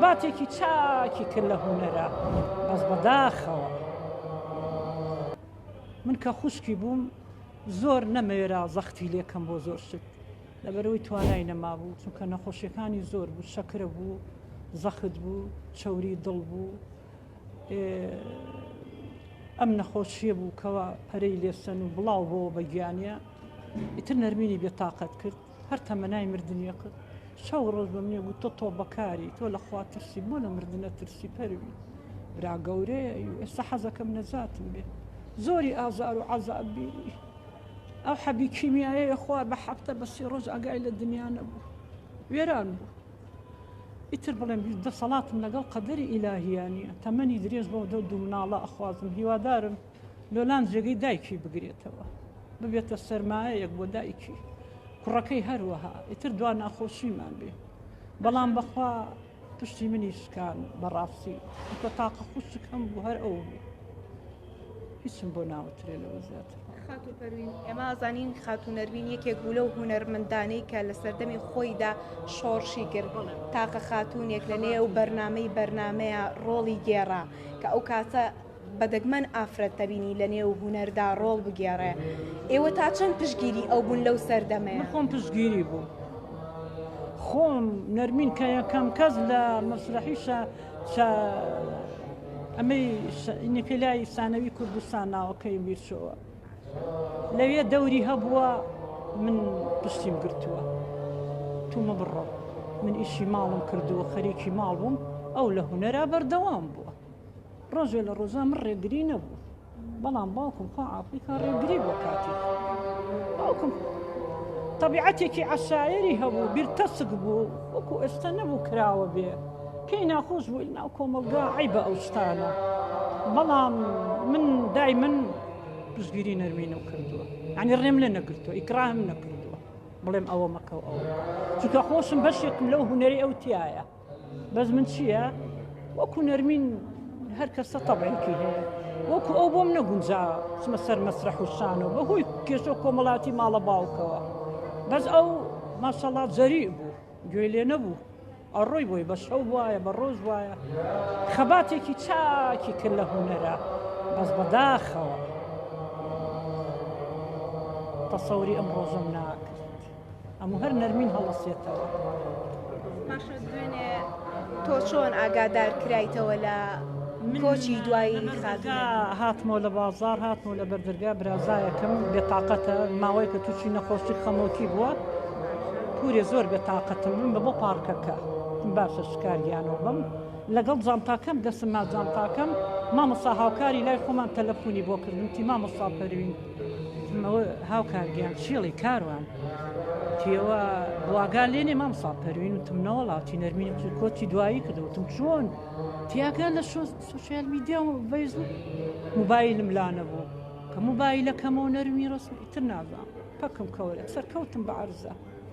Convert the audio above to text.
خەباتێکی چاکی کرد لە هونەرا بەس بەداخەوە من کە خوشکی بووم زۆر نەمەوێرا زەختی لێکەم بۆ زۆر شت لەبەرەوەی توانای نەمابوو چونکە نەخۆشیەکانی زۆر بوو شەکرە بوو زەخت بوو چەوری دڵ بوو ئەم نەخۆشیە بوو کەوا پەرەی لێسەن و بڵاو بۆ بە گیانە ئیتر نەرمینی بێتاقەت کرد هەر تەمەنای مردنی کرد شەو ڕۆژ بە منی گوت تۆ تۆبەکاری تۆ لە خوا ترسی بۆ لە مردنە ترسی پەروین برا گەورەیە ئێستا حەزەکەم نەجاتم بێ زۆری ئازار و عەزاب بینی ئەو حەبی کیمیایەیە خوار بە هەفتە بە سی ڕۆژ ئاگای لە دنیا نەبوو وێران بوو ئیتر بڵێم دەسەڵاتم لەگەڵ قەدەری ئیلاهیە نییە تەمەنی درێژ بۆ دە دوو مناڵە ئەخوازم هیوادارم لۆلان جێگەی دایکی بگرێتەوە ببێتە سەرمایەیەک بۆ دایکی کوڕەکەی هەروەها ئیتر دوا ناخۆشیمان بێ بەڵام بەخوا پشتی منی شکان بەڕاستی چونکە تاقە خوشک هەم بوو هەر ئەو بوو هیچم بۆ ناوترێ لەوە زیاتر. خاتوو پەروین، ئێمە ئەزانین خاتوو نەروین یەکێک بوو لەو هونەرمەندانەی کە لە سەردەمی خۆیدا شۆڕشی کرد، تاقە خاتوونێک لە نێو بەرنامەی بەرنامەیە ڕۆڵی گێڕا کە ئەو کاتە بە دەگمەن ئافرەت دەبینی لە نێو هونەردا ڕۆڵ بگێڕێ. ئێوە تا چەند پشتگیری ئەو بوون لەو سەردەمەیە؟ من خۆم پشتگیری بووم. خۆم نەرمین کە یەکەم کەس لە مەسرەحی شا شا ئەمەی ئینەکەی لای سانەوی کوردستان ناوەکەیم بیرچۆوە لەوێ دەوری هەبووە من پشتیم گرتووە تومە بڕۆ من ئیشی ماڵم کردووە خەریکی ماڵ بووم ئەو لە هونەرا بەردەوام بووە ڕۆژێ لە ڕۆژان من ڕێگری نەبوو بەڵام باوکم خوا عافوی کا ڕێگری بۆ کاتی باوکم تەبیعەتێکی عەشایەری هەبوو بیرتەسک بوو وەکو ئێستا نەبوو کراوە بێ پێی ناخۆش بوو ناو کۆمەڵگا عیبە ئەو شتانە بەڵام من دای من پشگیری نەرمینم کردووە ینی ڕێم لێ نەگرتووە ئیکراهم نەکردووە بڵێم ئەوە مەکە و ئەوە چونکە خۆشم بەشێکم لەو هوەری ئەو تایە بەس من چییە وەکو نەرمین هەر کەسە تەبعێکی هەیە وەکو ئەو بۆم نەگونجا چمە سەر مەسرح و شانۆ بەهۆی کێشە کۆمەڵاتی ماڵە باوکەوە بەس ئەو ماشەڵا جەری بوو گوێ لێ نەبوو ئەڕۆی بۆی بە شەو وایە بە ڕۆژ وایە خەباتێکی چاکی کرد لە هوەرە بەس بەداخەوە تەسەوری ئەم ڕۆژەم ناکرد ئەموو هەر نەرمین هەڵەسێتەوە. باشە دوێنێ تۆ چۆن ئاگادار کرایتەوە لە کۆچی دوایی خاتوون؟ هاتمەوە لە بازاڕ هاتمەوە لە بەردەرگا برازایەکەم بێتاقەتە ماوەیەکە تووشی نەخۆشی خەمۆکی بووە پورێ زۆر بێتاقەتم بم بە بۆ پارکەکە باشە شکاریانەوە بم لەگەڵ جانتاکەم دەسم ما جانتاکەم مامۆستا هاوکاری لای خۆمان تەلەفۆنی بۆ کردم تی مامۆستا پەروین ئەوە هاوکار گیان چیڵی کاروان تیەوە بواگا لێنێ مامسا پەروین وتم نەوەڵا تی نەرمین کۆچی دوایی کردو وتم چۆن تیاگا لە سۆسیال میدیا و فەیسبوک موبایلم لا نەبوو کە موبایلەکەمەوە نەرمی ڕسم ئیتر نازانم پەکم کەوە سەرکەوتم بە عەرزە.